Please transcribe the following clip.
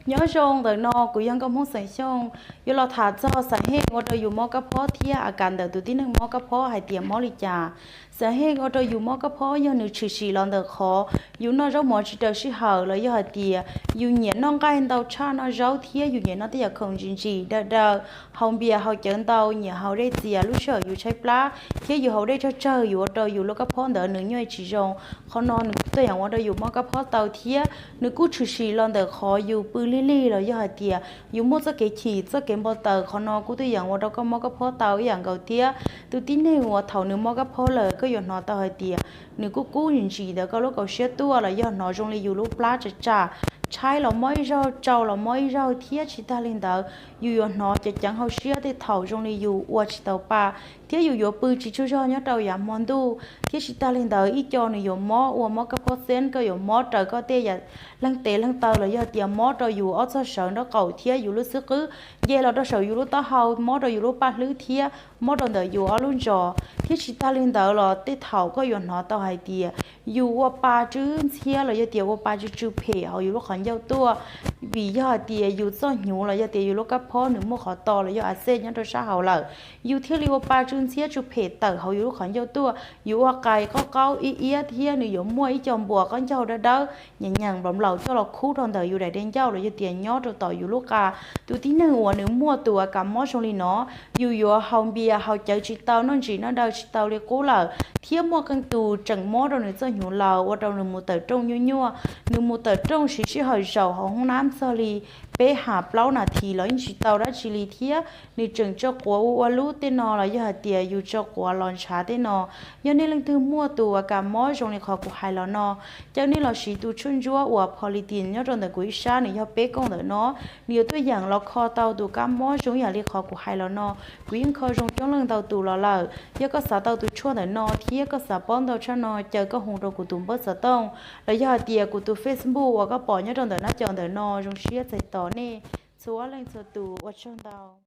Nyob zoo ntawm no kuv yog nkauj Hmoob Xeem Xyooj, yuav los tham txog xav heej ua rau yus mob kab phob thiab a kas ntawm tus tib neeg mob kab phob hais tias mob li cas. Xav heej ua rau yus mob kab phob yog nws tshwm sim los ntawm qhov yus noj zaub mov tsis raws sij hawm los yog hais tias yus nyiam noj nqaij ntau tshaj noj zaub thiab yus nyiam noj tej yam khoom ntsim ntsim daw daw, haus npias haus cawv ntau, nyiam haus dej txias lub sij hawm yus tshaib plab thiab yus haus dej tsawg tsawg yuav ua rau yus lub kab phob ntawd nws nyuaj tsis zoo. Qhov no nws tuaj yeem ua rau yus mob kab phob tau thiab nws kuj tshwm sim los ntawm qhov yus pw lig lig los yog hais tias yus muaj txoj kev chim txoj kev npau taws, qhov no kuj tuaj yeem ua rau koj mob kab phob tau ib yam nkaus thiab. Tus tib neeg uas thaum nws mob kab phob lawm koj yuav hnov tau hais tias nws kuj kub ntsim ntsim ntawm koj lub kaum siab tuaj los yog hnov zoo li yus lub plab tsam tsam, tshaib los mob ib zaug, tsau los mob ib zaug thiab tsis tag li ntawd yus yuav hnov ceev ceev hauv siab tej thaum zoo li yus ua tsis tau pa thiab yus yuav pw tsis tsaug zog nyob rau yav hmo ntuj thiab tsis tag li ntawd ib co nws yuav mob ua mob kab phob xeeb, koj yuav mob raws koj tej yam leeg tes leeg taw los yog tias mob rau yus ob txog sawv nraub qaum thiab yus lub xub qwb, nce los rau saum yus lub taub hau, mob rau yus lub paj hlwb thiab mob rau ntawm yus ob lub ntsos. Thiab tsis tag li ntawd los tej thaum koj yuav hnov tau hais tias yus ua pa tsw ntxhiab los yog tias ua pa tsw tsw phem hauv yus lub qhov ncauj tuaj, vim yog hais tias yus txoj hnyuv los yog tias yus lub kab phob nws muaj qhov to los yog a xej nyob rau sab hauv lawm, yus thiaj li ua pa tsw ntxhiab tsw phem tawm hauv yus lub qhov ncauj tuaj. Yus ua qais qaub qaub ib iab thiab nws yuav muaj ib co npuas qaub ncaug dawb dawb nyeem nyeem nplaum nplaum coj los khub rau ntawm yus daim de ncauj los yog tias nyob rau tom yus lub qa. Tus tib neeg uas nws muaj tus a kas mob zoo li no, yus yuav haus npias haus cawv tsis tau, noj ntsim noj daw tsis tau li qub lawm thiab muaj qee tus tseem mob rau nws txoj hnyuv laus ua rau nws mus tawm rooj nyuaj nyuaj, nws mus tawm rooj siv sij hawm zaum hauv hoob nab txog li peb ham plaub nas this los yeej tsis tau dab tsi li thiab nws tseem tso quav ua ua lub tej no los yog hais tias yus tso quav los ntshav tej no. Yog nej leej twg muaj tus a kas mob zoo li qhov kuv hais los no, caw nej los siv tus tshuaj ntsuab uas Politin nyob rau ntawm kuv ib sab, nws yog peb kooj ntawm no, nws yuav tuaj yeem los kho tau tus kab mob zoo ib yam li qhov kuv hais los no. Kuv yeej kho zoo coob leej ntau tus los lawm. Yog koj xav tau tus tshuaj ntawm no thiab koj xav paub ntau tshaj no, caw koj hu rau kuv tus npawb xov tooj los yog hais tias kuv tus Facebook uas koj pom nyob rau ntawm nab co ntawm no. Zoo siab txais tos nej txhua leej txhua tus, ua tsaug ntau.